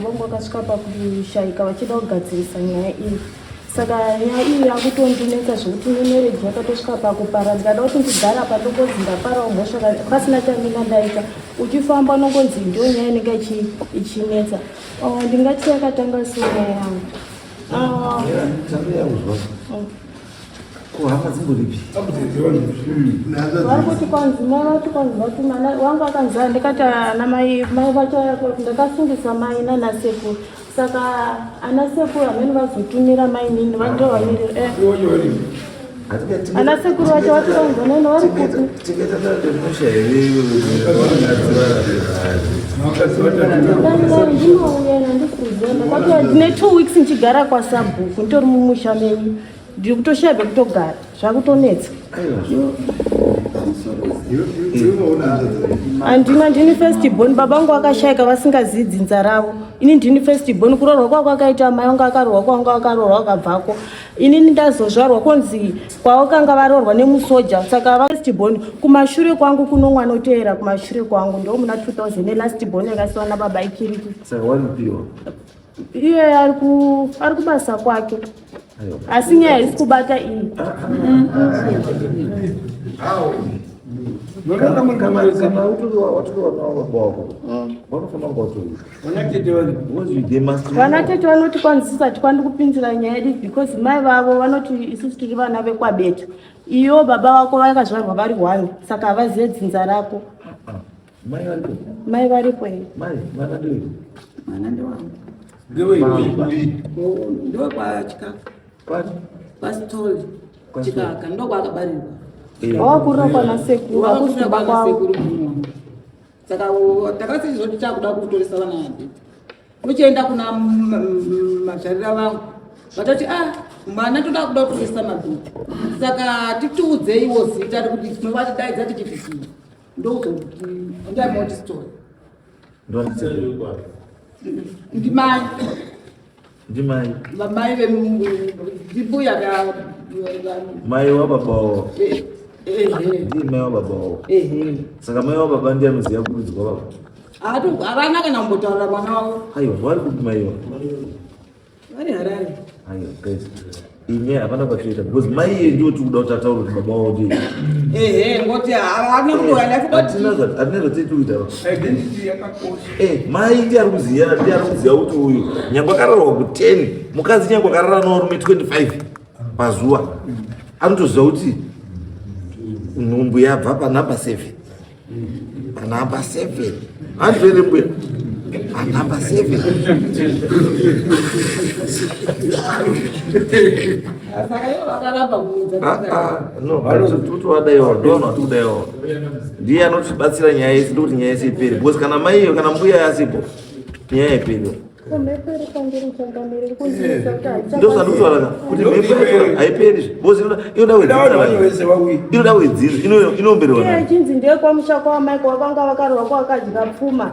Vangu vakasvika pakushaika vachida kugadzirisa nyaya iyi saka nyaya iyi yakutondinetsa zvekuti nemereji yakatosvika pakupara ndikada kuti ndigara apa ndongonzi ndaparawo mhosva pasina chandinga ndaita uchifamba unongonzi ndiyo nyaya inenge ichinetsa oh, ndingati yakatanga sei nyaya yangu ah. Ko hama dzimboripi? Vari kuti kwanzi mai vati kwanzi vatumana wangu akanzi ndikati ana mai mai vacho ndakasungisa mai nana sekuru saka ana sekuru hamene vazotumira mai nini ndo vamirira eh. Ana sekuru vacho vati kwanzi nene vari kupi? Ndinouya ndikuziva ndakati ndine 2 weeks ndichigara kwasabhuku nditori mumusha menyu ndiri kutoshaya pekutogara zvakutonetsa handina ndini first born baba vangu vakashaika vasingazivi dzinza ravo ini ndini first born kuroorwa kwako akaita mai vangu akaroorwa kwangu akaroorwa akabvako inini ndazozvarwa konzi kwavakanga varoorwa nemusoja saka first born kumashure kwangu kuno mwana oteera kumashure kwangu ndo muna 2000 nelast born yakasiwa nababa ikiriki iye ari kubasa kwake asi nyaya haisi kubata iyi vana tete vanoti kwanzi hatikwandi kupinzira nyaya yedu because mai vavo vanoti isusu tiri vana vekwabeta iyo baba vako vakazvarwa vari one saka havazive dzinza rako Mai varipo? Mai varipo here? Mai, mwana ndiwe? Mwana ndewangu. Ndewe Ndewe kwa Chikaka. Kwani? Kwa Stoli. Chikaka ndo kwakabarirwa. Eh. Wakurira kwana sekuru, hakusi kumba kwavo. Saka takasizoti takuda kutoresa vana vabhiti. Tochienda kuna mazvarira vangu vatoti ah mwana toda kuda kutoresa mabhiti. Saka titiudzeiwo zita rekuti tinovatidaidza tichiti chii. ndozondimoti story ndimai ndimai vamai vembuya mai wababa wavo eh, eh, eh. ndiye mai wababa wavo saka mai wababa ndiye anoziva kurudzi kwababa havana kana kumbotaurira mwana wavo aiwa vari kupi maiwa Vari Harare. Ayo guys. Inyaya hapana kwatoita because mai iye ndiwo tiri kuda kuti ataure kuti baba wavo ndiye. Ehe, ngoti havana kudoya ndakuti. Hatina zvatiri kuita. Identity yakakosha. Eh, mai ndiye ari kuziva, ndiye ari kuziva kuti uyu nyangwe akararwa ku 10, mukadzi nyangwe akarara nevarume 25 pazuva. Anotoziva kuti nhumbu yabva pa number 7. Panumber 7. Handivere mbuya. Panumber 7. No, totovadaiwa ndovanhu vatikudaiwa ndiye anotibatsira nyaya yese ndokuti nyaya yese ipere because kana mai kana mbuya yasipo nyaya ipere ndozvandikutaura kuti mhepo yacho haiperi because inoda wedzinoda wedzinzi inoomberwa ichinzi ndeyekwamusha kwamai kwavanga vakarwa kwakadya pfuma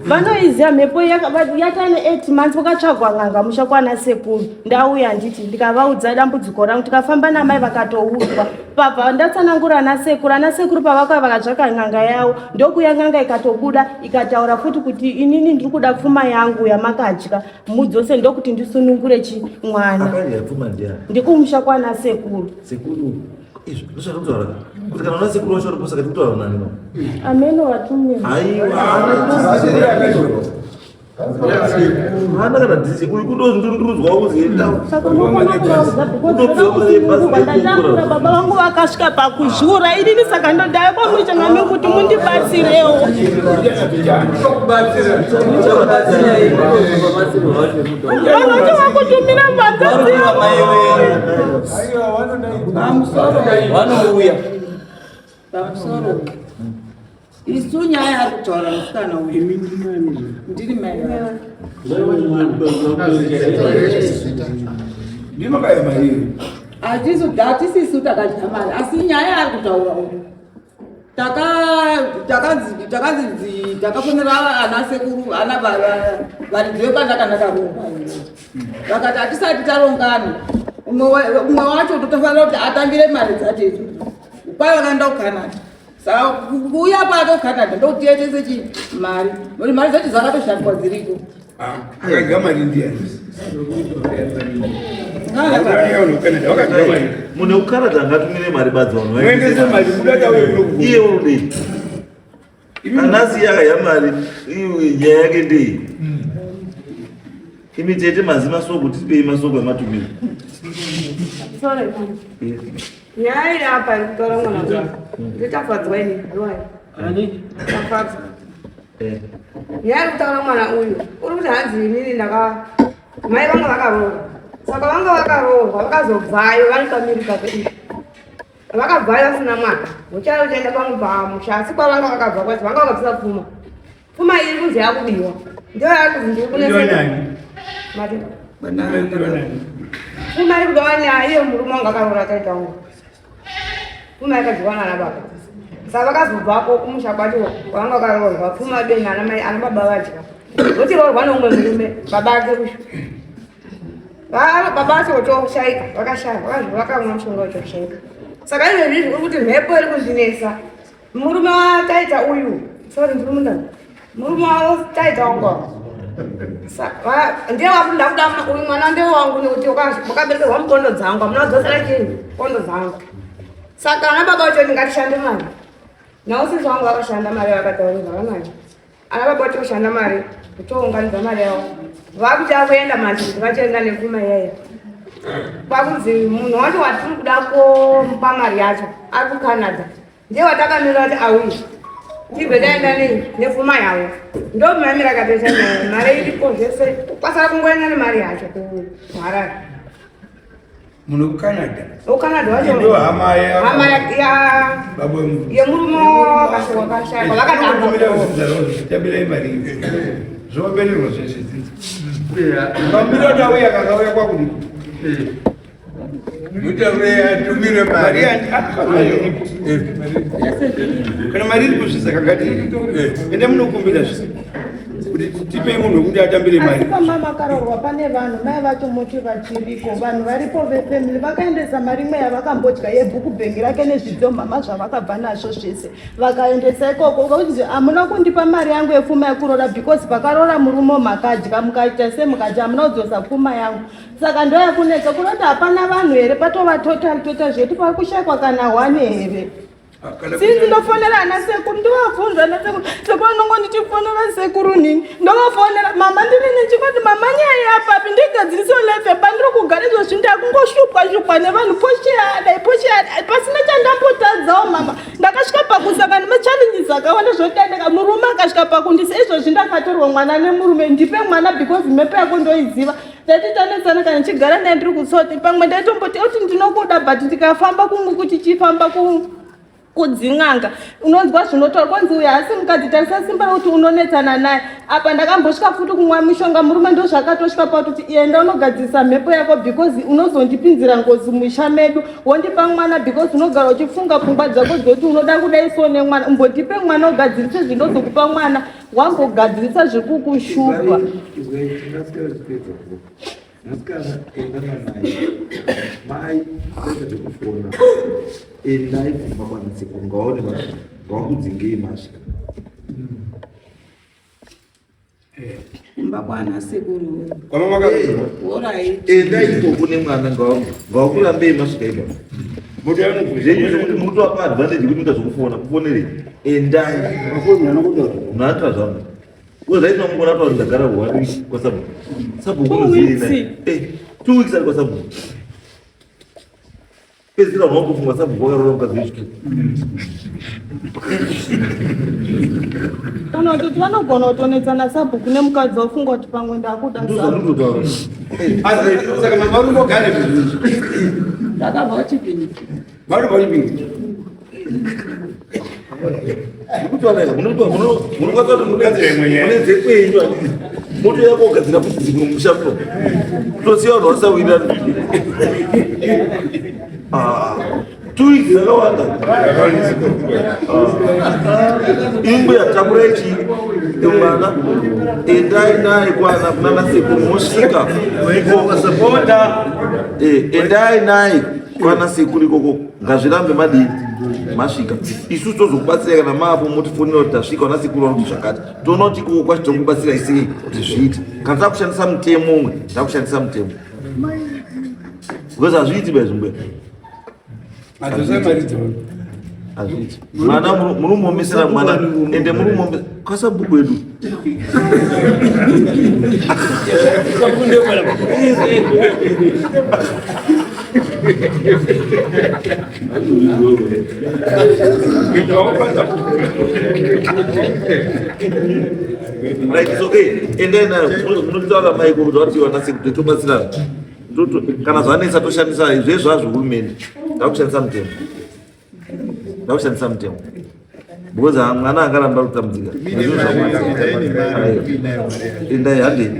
vanoiziva mhepo yatane 8 months vakatsvagwa n'anga musha kwana sekuru ndauya nditi ndikavaudza dambudziko rangu tikafamba namai vakatoudzwa Pabva ndatsanangura ana sekuru, ana sekuru pavakauya vakatsvaka n'anga yavo, ndokuya n'anga ikatobuda ikataura futi kuti inini ndiri kuda pfuma yangu yamakadya mudzose ndokuti ndisunungure chi mwana. Akadya pfuma ndiani? Ndikumusha kwana sekuru. Sekuru izvo ndozvandikutaura kuti kana una sekuru wacho varipo saka tikutaura nani? Ameno vatumwe. Aiwa. Hana kana dhisi uyu kundondurudzwa kuzi enda. Ndatambura baba vangu vakasvika pakuzviura inini saka ndodaya kwamuri changamire kuti mundibatsirewo. Vanoti vakutumira mhanza Vanouya. Pamusoro. Isu nyaya yari kutaura musikana uyu. Ndiri mai. Hatisi hatisisu takadya mari asi nyaya yari kutaura uyu. Taka takanzi takanzi takafonera ana sekuru ana varidzi vekwandakanaka rumba. Vakati hatisati tarongana. Umwe wacho totofanira kuti atambire mari dzacho idzo. Kwai vakaenda kuCanada. Saka kuuya kwake kuCanada ndokuti tiendese chi mari nokuti mari dzacho dzakatoshandiswa dziriko. Akadya mari ndiani? Munhu wekuCanada angatumire mari badzi vanhu Muendese mari kuda tauye kuno. Iye unodei? Kana asiya akadya mari, nyaya yake ndei? Imi tete mazi masoko, tipei masoko ematumiro. Sorry. Nyaya iri apa iri kutaura mwana uyu. Nditafadzwa ini. Rwai. Ani? Tafadzwa. Eh. Nyaya iri kutaura mwana uyu. Uri kuti hanzi inini ndaka mai vanga vakaroorwa. Saka vanga vakaroorwa vakazobvayo vari pamiri pake izvi. Vakabvayo vasina mwana. Muchaya uchaenda pamwe pamusha asi kwavanga vakabva kwacho vanga vakabvisa pfuma. Pfuma iri kunzi yakubiwa. Ndiyo yakuzi ndiri kuneseka. Mati. Pfuma iri kudiwa naye murume wangu akaroora taita wangu. Pfuma yakadyiwa nana baba. Saka vakazobvako kumusha kwacho kwavanga vakaroorwa pfuma deni ana mai ana baba vadya. Vochiroorwa neumwe murume baba ake kushu. Baba vacho votoshaika vakashaya vakamwa mushonga votoshaika. Saka izvezvi uri kuti mhepo iri kuzvinetsa. Murume wataita uyu, sorry ndiri mundani. Murume wataita wangu. Ndiye wakuda kuda uyu mwana ndiye wangu nekuti wakaberekerwa mukondo dzangu, hamuna kudzosera chii kondo dzangu. Saka ana baba vacho ndingatishande mari. Nawo sisi wangu vakashanda mari vakataura vanayo. Ana baba vacho kushanda mari, kutounganidza mari yavo. Vakuti akuenda manje kuti vachienda nepfuma iyaya. Kwakunzi munhu wacho watiri kuda komupa mari yacho ari kuCanada. Ndiye watakamira kuti auye. Tibve taenda nei nepfuma yavo. Ndomamira akatoita nyaya. Mari iripo zvese. Kwasara kungoenda nemari yacho kuHarare. Munhu kuCanada. KuCanada wacho. Ndiyo hama ya hama ya baba yemurume wakashaya. Vakatanga. Tambirai mari. Zvopererwa zvese dzinza. Pambiro tauya kakauya kwakuri. Mutaure atumire mari. Kana mari iri kuzvisa kakati. Ende munokumbira zvise. Kuti tipei munhu wekuti atambire mari. Asi pama makaroorwa pane vanhu mai vacho moti vachiriko vanhu varipo vefamily vakaendesa mari imwe yavakambodya yebhuku bhengi rake nezvidzo mama zvavakabva nazvo zvese vakaendesa ikoko kunzi hamuna kundipa mari yangu yepfuma yekuroora because pakaroora murume makadya mukaita se mukadya hamuna kudzosa pfuma yangu saka ndoyakunetsa kunoti hapana vanhu here patova total total zvekuti pari kushaikwa kana one here. Sinzi ndofonera ana sekuru ndovabvunza ana sekuru sekuru anongondichifonera sekuru nini ndovafonera mama ndiri nechikoti mama nyaya yapapi ndigadzirisewo life pandiri kugara izvozvi ndakungoshupwa shupwa nevanhu pochiyadai pochiyadai pasina chandambotadzawo mama ndakasvika pakusangana nemachallenges akawanda zvotendeka murume akasvika pakundisa izvozvi ndakatorwa mwana nemurume ndipe mwana because mhepo yako ndoiziva Tati tanetsana kana ndichigara naye ndiri kusoti pamwe ndaitomboti oti ndinokuda but ndikafamba kungu kuti chifamba ku kudzin'anga unonzwa zvinotaura kwanzi uyo haasi mukadzi tarisa simba rekuti unonetsana naye apa ndakambosvika futi kumwa mishonga murume ndozvakatosvika pakuti enda unogadzirisa mhepo yako because unozondipinzira ngozi musha medu wondipa mwana because unogara uchifunga pfungwa dzako dzekuti unoda kudai so nemwana umbondipe mwana ugadzirise zvindozokupa mwana wambogadzirisa zvekukushupa Musikana enda namai mai kwete zvekufona endai kumba kwanasekuru ngaone ngawakudzingei masvika kumba kwana sekuru enda ikoko nemwana ngawakurambei masvika ipapo zvekuti mukutovapa advantage yekuti muita zvekufona kufonerei endai munoatira zvangu uye right now mukona taura ndagara one week kwasabhuku sabhuku unoziina eh, 2 weeks ari kwasabhuku pedzisira vanhu vakufunga sabhuku wakaroora mukadzi wechitwo kana kuti vanogona kutonetsana sabhuku nemukadzi wafunga kuti pamwe ndakuda ndozvandinotaura saka mama uri kugara ndakabva kuchipingi vari kuchipingi munokwanisa kuti mune dzekwenyu motouya kogadzira futi dzimwe musha muno kutosiya vanhu vasawirana ah, 2 weeks dzakawanda imbuya takurai chii mwana endai naye kwana kunana sekuru mosvika endai naye kwana sekuru ikoko ngazvirambe madii. Masvika, isu tozokubatsirai kana maapo, motifonera kuti tasvika, vana sekuru vanoti zvakati, toona kuti ikoko kwacho tokubatsirai sei kuti zviite. Kana takushandisa mutemo umwe, takushandisa mutemo, because hazviiti baizvimbuya. Madzosai mari dzavo. Hazviiti. Mwana muri muomesera mwana, ende muri muombe kwasabhuku edu. Right, it's okay. Endai nayo, munotaura mai kuti vati vana sekuru tobatsirana. Kana zvanetsa toshandisa izvezvazvo hurumende, takushandisa mutemo, takushandisa mutemo, because mwana angaramba kutambudzika. Endai, handei.